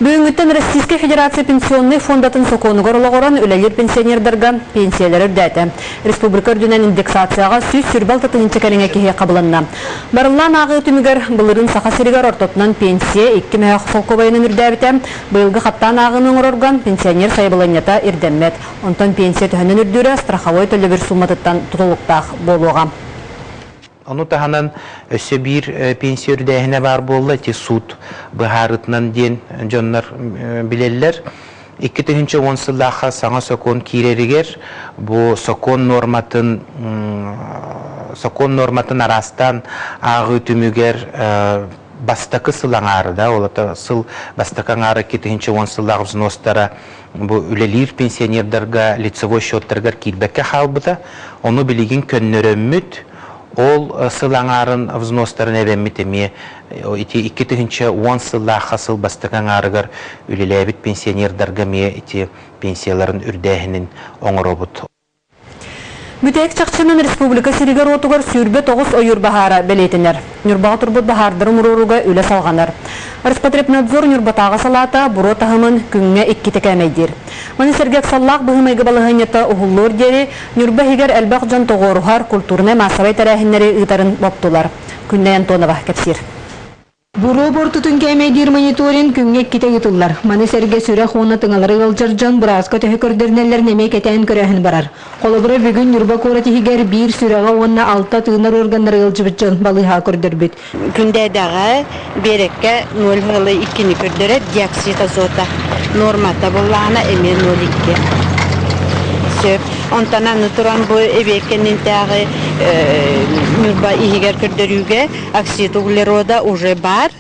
Бүгүҥҥүттэн Российскай Федерация Пенсионнай фондатын сокуонугар олоҕуран үлэлиир пенсионердарга пенсиялара үрдээтэ. Республика үрдүнэн индексацияҕа 126 тыһыынча кэриҥэ киһи хабылынна. Барыллаан ааҕыы түмүгэр былырыын Саха сиригэр ортотунан пенсия икки мөһөөх солкуобайынан үрдээбитэ. Быйылгы хаттаан ааҕыыны оҥорорго пенсионер сайабылыанньата ирдэммэт. Онтон пенсия төһөнөн үрдүүрэ страховой төлөбүр сууматыттан тутулуктаах буолуоҕа. Ону таһынан өссө биир пенсия үрдээһинэ баар буолла, ити суут быһаарыытынан диэн дьоннор билэллэр. 2010 сыллаахха саҥа сокуон киирэригэр бу сокуон нуорматын сокуон нуорматын араастаан ааҕыы түмүгэр бастакы сыл аҥаара да, ол сыл бастакы аҥаара 2010 сыллаах взностара бу үлэлиир пенсионердарга лицевой счеттарыгар киирбэккэ хаалбыта. Ону билигин көннөрөммүт, ол сыл аҥаарын взностарын эбэммит эмиэ ити 2010 сыллаахха сыл бастакы аҥаарыгар үлэлээбит пенсионердарга эмиэ ити пенсияларын үрдээһинин оҥоробут. Бүтэһик чахчынан республика сиригэр-уотугар 29 ойуур баһаара бэлиэтэнэр. Ньурбаҕа турбут баһаардары умуруорууга үлэ салҕанар. Роспотребнадзор Ньурбатааҕы салаата буруо таһымын күҥҥэ иккитэ кээмэйдиир. Маны сэргэ ыксаллаах быһыы-майгы балаһыанньата уһуллуор диэри Ньурба иһигэр элбэх дьон тоҕуоруһар культурнай-маассабай тэрээһиннэри ыытарын боптулар. Күннэй Антонова кэпсиир. Буруо буортутун кээмэйдиир мониторинг күҥҥэ иккитэ ыытыллар. Маны сэргэ сүрэх уонна тыҥалары ыалдьар дьон бырааска төһө көрдөрүнэллэрин эмиэ кэтээн көрөөһүн барар. Холобура, бүгүн Ньурба куорат иһигэр биир сүрэҕэ уонна алта тыынар органнара ыалдьыбыт дьон балыыһаҕа көрдөрбүт. Күндээдэҕэ биэрэккэ ноль ыалы иккини көрдөрөр диоксид азота нуормата буоллаҕына эмиэ ноль икки. Сөп. Онтон аны туран бу эбиэккэннинтээҕи Ньурба иһигэр көрдөрүүгэ оксид углерода уже баар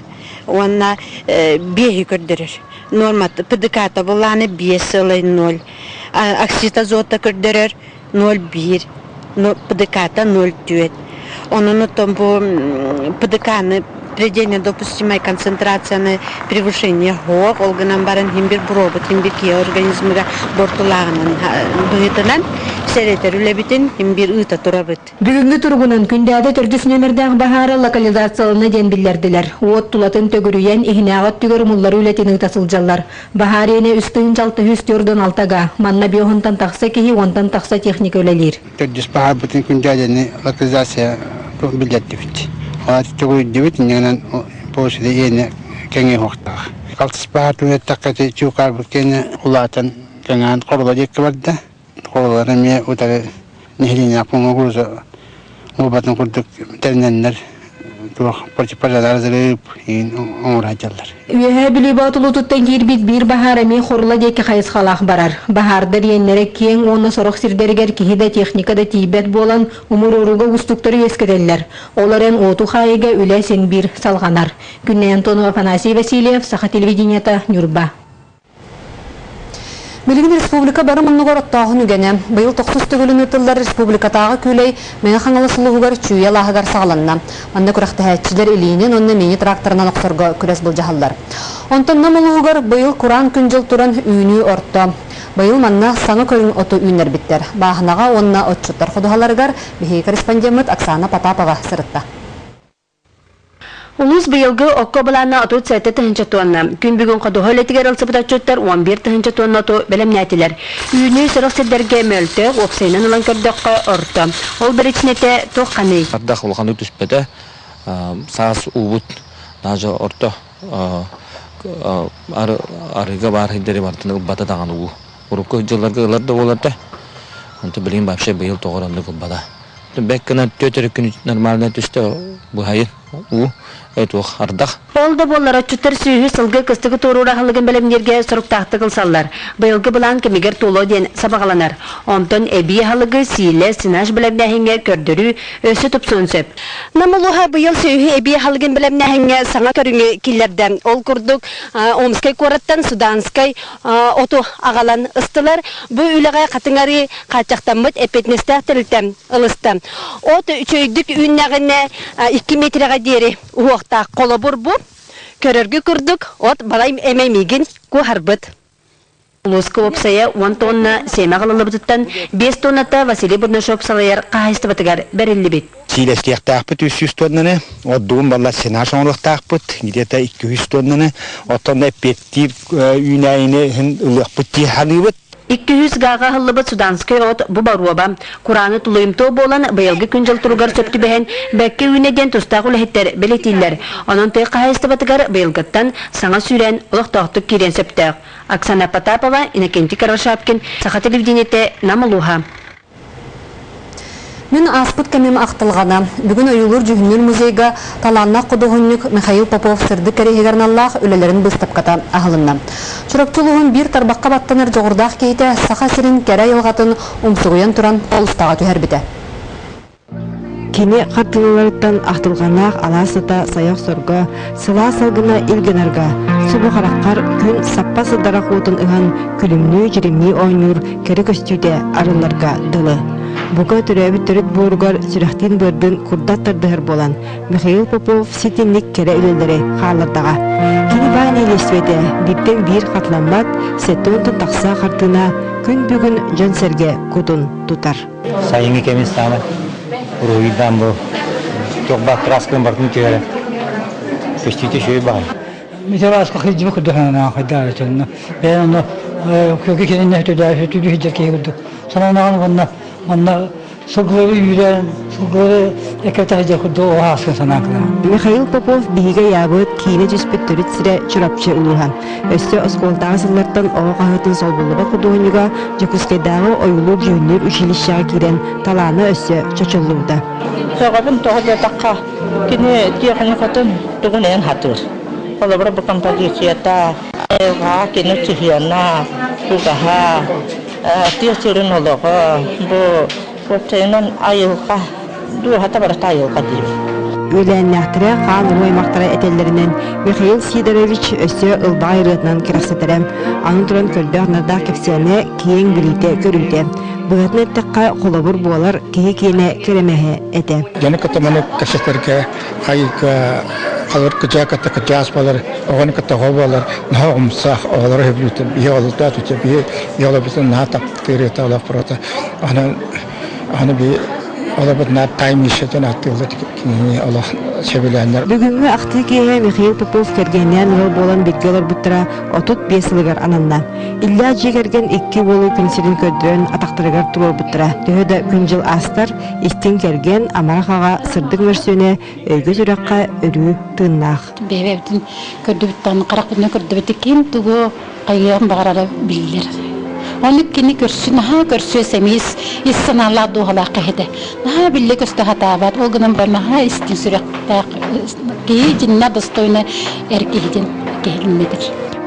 уонна биэһи көрдөрөр. Нормата ПДК-та буоллаҕына биэс сыалай ноль. Оксид азота көрдөрөр ноль биир, ПДК-та ноль түөрт. Онон оттон бу ПДК-ны предельно допустимой концентрацияны превышение суох, ол гынан баран хин бир буруобут, хин бир киһи организмыгар бортулааҕынан быһыытынан сэрэтэр үлэбитин хин бир ыыта турабыт. Бүгүҥҥү туругунан Күндээдэ төрдүс нүөмэрдээх баһаара локализацияланна диэн биллэрдилэр. Уот тулатын төгүрүйэн, иһинээҕи өттүгэр умулларыы үлэтин ыыта сылдьаллар. Баһаар иэнэ үс тыһыынча алта үс түөрт уон алта га. Манна биоһунтан тахса киһи, уонтан тахса техника үлэлиир. Төрдүс баһаарбытын Күндээдэни локализация биллэрдибит. Ол төгүрүйдүбүт, иннинэн площади иэнэ кэҥиэ уохтаах. Алтыс баһаар түһэттэххэ чуукаарбыт киэнэ улаатан кэҥээн хорула диэкки барда. Хололор эмиэ утары нэһилиэнньэ пуҥҥа буолбатын курдук тэринэннэр туох противопожардарып оҥоро сылдьаллар. Үөһээ Бүлүү Боотулуутуттан киирбит биир баһаар эмиэ Хорула диэки хайысхалаах барар. Баһаардар иэннэрэ киэҥ уонна сорох сирдэригэр киһи да, техника да тиийбэт буолан, умуруорууга уустуктары үөскэтэллэр. Ол эрэн уоту хаайыыга үлэ син биир салҕанар. Күннэй Антонова, Афанасий Васильев, Саха телевидениета, Ньурба. Билигин республика бары муннугар оттооһун үгэнэ. Быйыл тохсус төгүлүн ыытыллар республикатааҕы күүлэй Мэҥэ Хаҥалас улууһугар Чүүйэ алааһыгар саҕаланна. Манна күрэхтэһээччилэр илиинэн уонна мини-тракторынан охсорго күрэс былдьаһаллар. Онтон Нам улууһугар быйыл кураан күн-дьыл туран үүнүү орто. Быйыл манна саҥа көрүҥ оту үүннэрбиттэр. Бааһынаҕа уонна отчуттар ходуһаларыгар биһиги корреспондеммыт Оксана Потапова сырытта. Улуус быйылгы окко былаана 37 тыһыынча туонна. Күн бүгүн ходуһа үлэтигэр ылсыбыт отчуттар 11 тыһыынча туонна оту бэлэмнээтилэр. Үүнүү сорох сирдэргэ мөлтөх, уопсайынан ылан көрдөххө, орто. Ол биричиинэтэ туох ханый? Ардах улаханнык түспэтэ. Саас уубут даже орто арыыга баар сирдэри барытын ылбата даҕаны уу. Урукку дьылларга ылар да буолар да, онто билигин вообще быйыл тоҕо оннук ылбата. Бэк гынан түөрт эрэ күн нормально түстэ быһайын уу туох ардах. Ол да буоллар отчуттар сүүһү сылгы кыстыгы туоруур аһылыгын бэлэмнииргэ соруктаахтык ылсаллар. Быйылгы былаан кэмигэр туолуо диэн сабаҕаланар. Онтон эбии аһылыгы сиилэ, сенаж бэлэмнээһиҥҥэ көрдөрүү өссө тупсуон сөп. Нам улууһа быйыл сүөһү эбии аһылыгын бэлэмнээһиҥҥэ саҥа көрүҥү киллэрдэ. Ол курдук Омскай куораттан Суданскай оту аҕалан ыстылар. Бу үлэҕэ хатыҥ арыы хааччахтаммыт эппиэтинэстээх тэрилтэ ылыста. От үчүгэйдик үүннэҕинэ 2 метрэҕэ диэри уһуохтаах. Холобур бу көрөргө курдук от балай эмэ миигин куоһарбыт. Улууска уопсайа уон тонна сиэмэ аҕалыллыбытыттан биэс тонната Василий Бурнашов салайар хаһаайыстыбатыгар бэриллибит. Сиилэстиэхтээхпит 300 тоннаны, ордугун балла сенаж оҥоруохтаахпыт, где-то 200 тоннаны, оттон эппиэттиир үүнээйини ылыахпыт дии саныыбыт. 200 гааҕа аһыллыбыт Суданскай от бу боруоба. Курааны тулуйумтуо буолан, быйылгы күн-дьыл туругар сөп түбэһэн, бэккэ үүнэ диэн тустаах үлэһиттэр бэлиэтииллэр. Онон тыа хаһаайыстыбатыгар быйылгыттан саҥа сүүрээн олохтоохтук киириэн сөптөөх. Оксана Потапова, Иннокентий Кривошапкин, Саха телевидениетэ, Нам улууһа. Мин ааспыт кэмим ахтылҕана. Бүгүн ойуулуур-дьүһүннүүр музейга талааннаах худуоһунньук Михаил Попов сырдык кэриэһигэр аналлаах үлэлэрин быыстапката аһылынна. Чурапчы улууһун биир тарбахха баттанар дьоҕурдаах киһитэ Саха сирин кэрэ айылҕатын умсугуйан туран холустаҕа түһэрбитэ. Кини хартыыналарыттан ахтылҕаннаах алаас сыта сайа охсорго, сылаас салгына ил гынарга, субу хараххар күн саппа сыдара уотун ыһан күлүмнүү-дьиримнии оонньуур кэрэ көстүүтэ арылларга дылы. Бука төрөөбүт төрүт буоругар сүрэхтиин-быардыын курдат тардыһар буолан, Михаил Попов ситинник кэрэ үлэлэри хааллардаҕа. Кини баай нэһилиэстибэтэ бииртэн биир хатыламмат 70 тахса хартыына күн бүгүн дьон-сэргэ кутун тутар. Сайыҥҥы кэмин саамай уруһуйдаан бу туох баар красканы барытын түһэрэн көстүүтэ үчүгэй баҕайы. Митялааска кырдьыбы курдук санаан хайдаары чонно. Бэйэн онно көкү кининне түдээши түдү сылдьар киһи курдук санаанаҕын уонна манна сылгылары үүрэн сылгылары эккирэтэ сылдьар курдук оҕо санаан кылаан. Михаил Попов биһиги ыйаабыт киинэ түспүт төрүт сирэ Чурапчы улууһа. Өссө оскуолатааҕы сыллартан оҕо хаһыатын солбуллубат худуоһунньуга Дьокуускайдааҕы ойуулуур-дьүһүннүүр училищеҕа киирэн талаана өссө чочуллубута. Сөҕөбүн тоҕо диэтэххэ, кини техникатын тугун эн хатыыр. Холобура, бу композицията, айылҕаҕа кини сыһыана, чугаһа, тыа сирин олоҕо, бу уопсайынан айылҕа дууһата барыта айылҕа диибин. Үөлээннээхтэрэ, хаан уруу аймахтара этэллэринэн, Михаил Сидорович өссө ылбаҕай ырыатынан кэрэхсэтэрэ. Аны туран көрдөөх-нардаах кэпсээнэ киэҥ билиитэ-көрүүтэ. Быһатын эттэххэ, холобур буолар киһи киэнэ кэрэмэһэ этэ. Дьону кытта маны кэпсэтэргэ хайыга халыр кыдьаа кытта кыдьаас буолар, оҕону кытта оҕо буолар, наһаа оҕумсах, оҕолору сөбүлүүтэ, биһи олордоот биһи олорбутун наһаа таптыыр этэ олох просто. Аны Аны би олорбут наар тайм миссиятын аттыыллар кинини олох сөбүлээннэр. Бүгүҥҥү ахтыы киэһэ Михаил Попов кэргэнинээн ыал буолан бииргэ олорбуттара 35 сылыгар ананна. Иллээх дьиэ кэргэн икки уолу күн сирин көрдөрөн атахтарыгар туруорбуттара. Төһө да күн-дьыл аастар, истиҥ кэргэн, амарах аҕа, сырдык мөрсүөнэ өйгө-сүрэххэ өрүү тыыннаах. Бэйэбитин көрдүбүттэн харахпытынан көрдүбүт ким тугу хайыан баҕарара биллэр. Оннук кини көрсү наһаа көрсүө сэмиис ис санаалаах дууһалаах киһи Наһаа биллэ көстө сатаабат, ол гынан баран наһаа истиҥ сүрэхтээх киһи дьиннэ достойно эр киһитин киһилиннэтэр.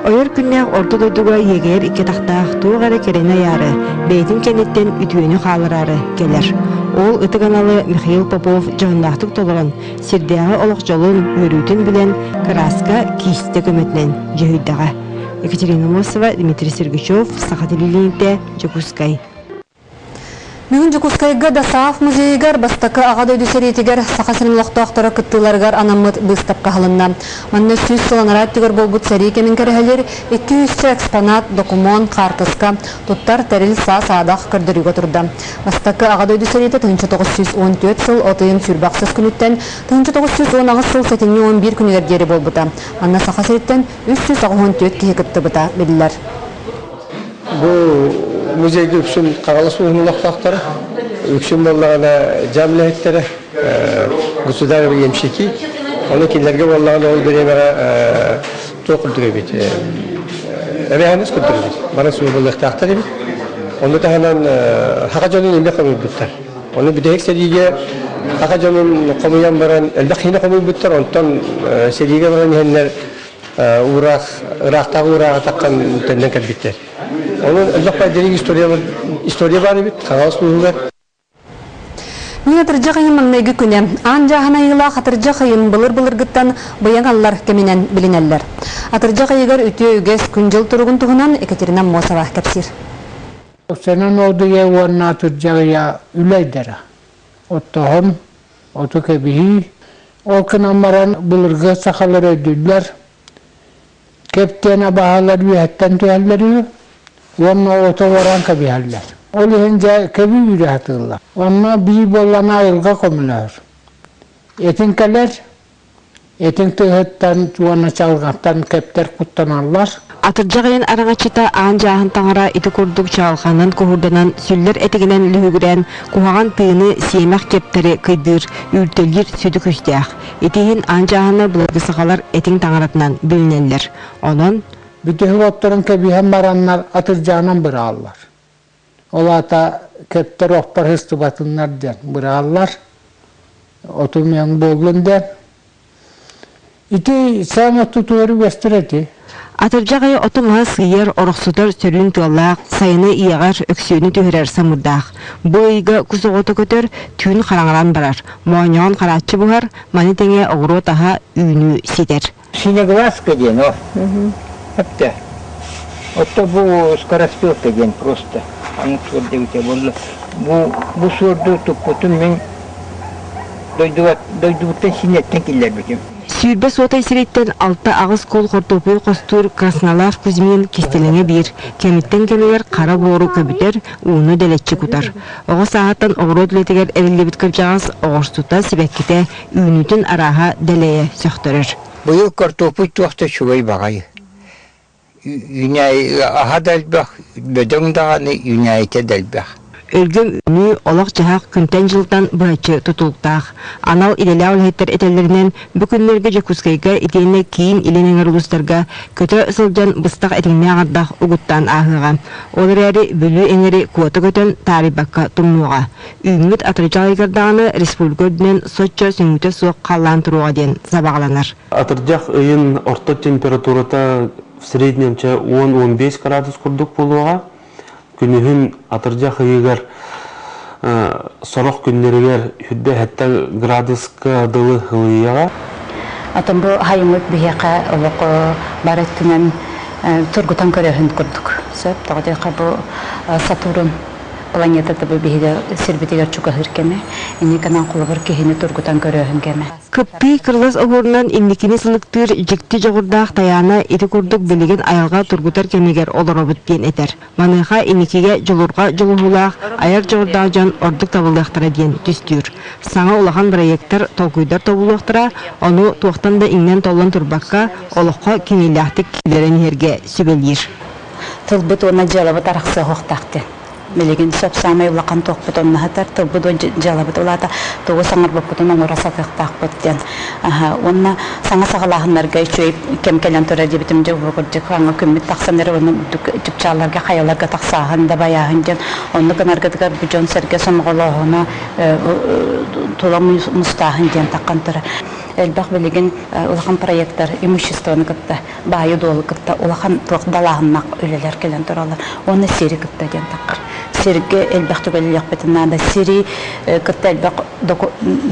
Ойор күннээх орто дойдуга иэгэйэр икки атахтаах туох эрэ кэрэни айаары, бэйэтин кэнниттэн үтүөнү хаалараары кэлэр. Ол ытык аналы Михаил Попов дьоһуннаахтык толорон, сирдээҕи олох дьолун, үөрүүтүн билэн, кырааска, киистэ көмөтүнэн дьүһүйдэҕэ. Екатерина Мосова, Дмитрий Сергучев, Саха телевидениетэ, Дьокуускай. Бүгүн Дьокуускайга ДОСААФ музейыгар бастакы Аҕа дойду сэриитигэр Саха сирин олохтоохторо кыттыыларыгар анаммыт быыстапка аһылынна. Манна 100 сыл анараа өттүгэр буолбут сэрии кэмин кэрэһэлиир 200 экспонат, докумуон, хаартыска, туттар тэрил саа-саадах көрдөрүүгэ турда. Бастакы Аҕа дойду сэриитэ 1914 сыл от ыйын 28 күнүттэн 1918 сыл сэтинньи 11 күнүгэр диэри буолбута. Манна Саха сириттэн 384 киһи кыттыбыта биллэр. Бу музейга үксүн Хаҥалас улууһун олохтоохторо, үксүн буоллаҕына дьаам үлэһиттэрэ, государственные ямщики. Ону кинилэргэ буоллаҕына ол бириэмэҕэ туох курдук эбит, эбээһинэс курдук эбит, бары суобалыахтаахтар эбит. Ону таһынан саха дьонун эмиэ хомуйбуттар. Ону бүтэһик сэриигэ саха дьонун хомуйан баран элбэх киһини хомуйбуттар, онтон сэриигэ баран иһэннэр уураах, ыраахтааҕы уурааҕы таххан төннөн кэлбиттэр. Онон элбэх пайдалык история, история баар эбит Хаҥалас улууһугар. Мин атырдьах ыйын маҥнайгы күнэ. Аан дьааһын айыылаах атырдьах ыйын былыр-былыргыттан быйаҥ аллар кэминэн билинэллэр. Атырдьах ыйыгар үтүө үгэс күн-дьыл туругун туһунан Екатерина Аммосова кэпсиир. Сенен одуйа уонна атырдьах ыйа үлэйдэрэ. Оттоһон, оту кэбиһии. Ол гынан баран былыргы сахалар өйдүүллэр. Кэптиэн абаһалар үөһэттэн түһэллэр үһү. Уонна ото баран кэбиһэллэр. Ол иһин дьэ кэби үүрэ сатыыллар. Онно биир буоллаҕына айылҕа көмөлөһөр. Этиҥ кэлэр, этиҥ тыаһыттан уонна чалҕаттан кэптэр куттаналлар. Атырдьах ыйын араҥаччыта аан дьааһын таҥара ити курдук чаҕылханан куһурданан сүллэр этигинэн лүһүгүрээн куһаҕан тыыны сиэмэх кэптэри кыйдыыр, үүртэлиир сүдү күүстээх. Ити иһин аан дьааһыны былыргы сахалар этиҥ таҥаратынан билинэллэр. Онон Бүтэһик отторун кэбиһэн бараннар атырдьаҕынан быраҕаллар. Ол аата кэптэр охпор сыстыбатыннар диэн быраҕаллар. Оту-миэҥ буоллун диэн. Ити саамай тутуһар үгэстэр эти. Атырдьах ыйа оту-маһы сыыйар, орохсутар сөрүүн тыаллаах, сайыны иэҕэр, өксүөнү түһэрэр самыырдаах. Бу ыйга кус оҕото көтөр, түүн хараҥаран барар, моонньоҕон харааччы буһар, маны тэҥэ оҕуруот аһа үүнүү ситэр. Синеглазка диэн ол. Эптэ. Отто бу скороспелка диэн просто. Аны суордебите буолла. Бу бу суорду туппутум мин дойдуга дойдубуттан синеттен киллэрбитим. 20 суотай сириттэн 6-8 куул хортуоппуйу хостуур Красналаах Кузьмин кистэлэҥэ биир, кэмиттэн кэмигэр хара буору көбүтэр, ууну дэлэччи кутар. Оҕо сааһыттан оҕуруот үлэтигэр эриллибит кырдьаҕас оҕурсута, сибэккитэ, үүнүүтүн арааһа дэлэйэ сөхтөрөр. Быйыл картоппуй туох да үчүгэй баҕайы. Үүнээйи аһа да элбэх, бөдөҥ даҕаны үүнээйитэ да элбэх. Өлгөм үүнүү олох-дьаһах күнтэн-дьылтан быһаччы тутулуктаах. Анал идэлээх үлэһиттэр этэллэринэн, бу күннэргэ Дьокуускайга итиэннэ киин илин эҥэр улуустарга көтө сылдьан быстах этиҥнээх ардах угуттаан ааһыаҕа. Ол эрээри Бүлүү эҥэри куота көтөн таарыйбакка тумнуоҕа. Үүммүт атырдьах ыйыгар даҕаны республика үрдүнэн соччо сөҥүүтэ суох халлаан туруоҕа диэн сабаҕаланар. Атырдьах ыйын орто температурата в среднем 10-15 градус курдук буолуоҕа. Күнүһүн атырдьах ыйыгар сорох күннэригэр 27 градуска дылы ылыйыаҕа. Атын бу хайыммыт биһиэхэ олох бар өттүнэн тургутан көрөһүн курдук. Сөп, тоҕо диэххэ бу Сатурн планетата бу биһиги сирбитигэр чугаһыыр кэмэ. Инникинэн холобур киһини тургутан көрөөһүн кэмэ. Кыптыы кырылас оһуорунан инникини сылыктыыр дьикти дьоҕурдаах Тайаана ити курдук билигин айылҕа тургутар кэмигэр олоробут диэн этэр. Маныаха инникигэ дьулурҕа дьулуһуулаах, айар дьоҕурдаах дьон ордук табыллыахтара диэн түстүүр. Саҥа улахан бырайыактар толкуйдар тобулуохтара, ону туохтан да иҥнэн-толлон турбакка, олоххо кимиилээхтик киллэрэн иһэргэ сүбэлиир. Тылбыт уонна дьыалабыт арахсыа суохтаах диэн. Билигин сөп саамай улахан туохпут онно сытар, тылбыт уонна дьыалабыт улаата тугу саҥарбыппытын оҥоро сатыахтаахпыт диэн. Уонна саҥа саҕалааһыннарга үчүгэй кэм кэлэн турар диэбитим дьэ бу кырдьык хаҥа күммүт тахсан эрэ уонна чыпчаалларга хайаларга тахсааһын дабайааһын диэн оннук гынаргытыгар бу дьон-сэргэ сомоҕолооһуна тула мустааһын диэн таххан турар. Элбэх билигин улахан проектар имуществоны кытта баайы-дуолу кытта улахан туох далааһыннаах үлэлэр кэлэн тураллар. Уонна сири кытта диэн таххар. Сиргэ элбэх түгэллиэхпитин наада. Сири кытта элбэх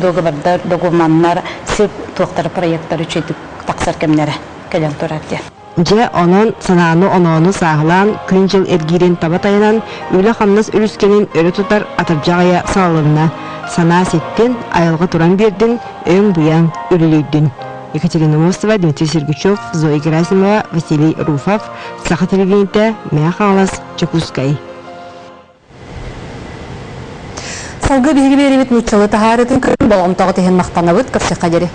договордар, докуманнар, сир туохтара проекттар үчүгүйдүк тахсар кэмнэрэ кэлэн турар диэн. Дьэ, онон санааны-оноону сааһылаан, күн-дьыл эргиирин таба тайанан, үлэ-хамнас үлүскэнин өрө тутар атырдьах ыйа саҕаланна. Санаа ситтин, айылҕа туран биэрдин, өҥ-быйаҥ үрүлүйдүн. Екатерина Мостова, Дмитрий Сергучев, Зоя Герасимова, Василий Руфов, Саха телевидениетэ, Мэҥэ Хаҥалас, Дьокуускай. Салгыы биһиги биэрибит нууччалыы таһаарыытын көрөн болҕомтоҕут иһин махтанабыт. Көрсүөххэ диэри.